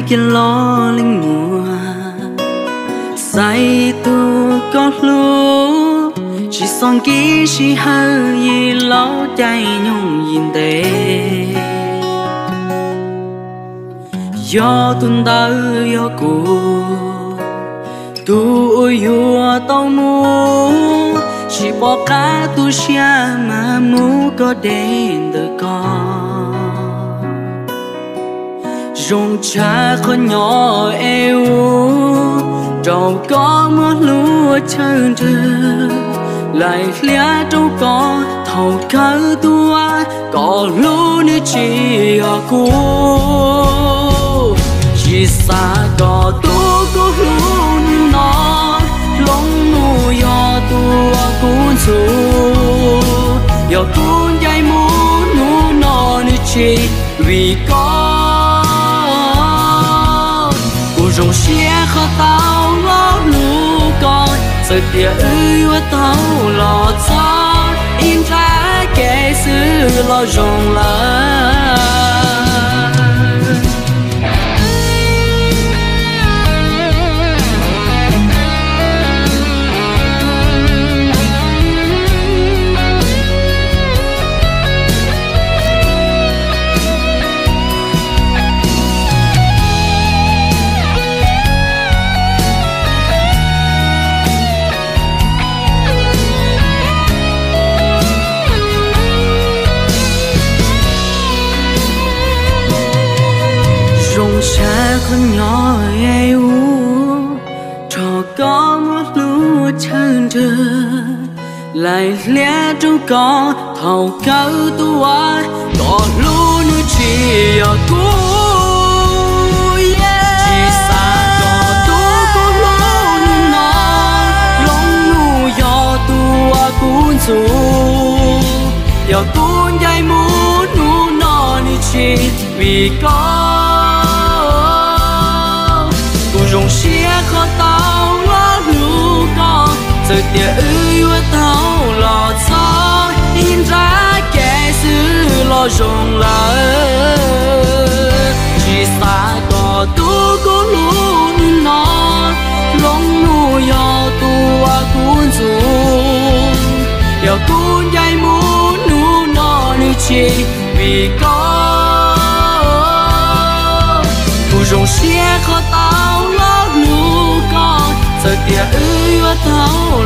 Cia los leej muam, xaiv tus koj hlub, tsis txhob nkim sij hawm yim laub caij nyoog yim ntev. Yog tus ntawd yog kuv, tus uas yuav tau mus, tsis pom qab tu siab mas mus koj deb ntawm koj. Zoo tshaj qhov nyob es ua rau koj muaj hlub chaw nrwg, laim hlias rau koj thaum kawg tuaj, koj hlub nws tsis yog kuv. Tsis xav kom tus kuv hlub hnub no, hloov mus yog tus uas kuv ntxub. Yog kuv ncaim mus hnub no nws tsis vim koj. Kuv zoo siab qhov tau los hlub koj, txawm tias wb yuav tau los txog ib nrab kev xwb los zoo lawm. Zoo tshaj qhov nyob es ua rau koj muaj hlub chaw nrwg, laim hlias rau koj thaum kawg tuaj, koj hlub nws tsis yog kuv. Tsis xav kom tus kuv hlub hnub no, hloov mus yog tus uas kuv ntxub. Yog kuv ncaim mus hnub no nws tsis vim koj. Kuv zoo siab qhov tau los hlub koj, txawm tias wb yuav tau los txog ib nrab kev xwb los zoo lawm. Tsis xav kom tus kuv hlub hnub no, hloov mus yog tus uas kuv ntxub. Yog kuv ncaim mus hnub no nws tsis vim koj. Kuv zoo siab qhov tau los hlub koj, txawm tias wb yuav tau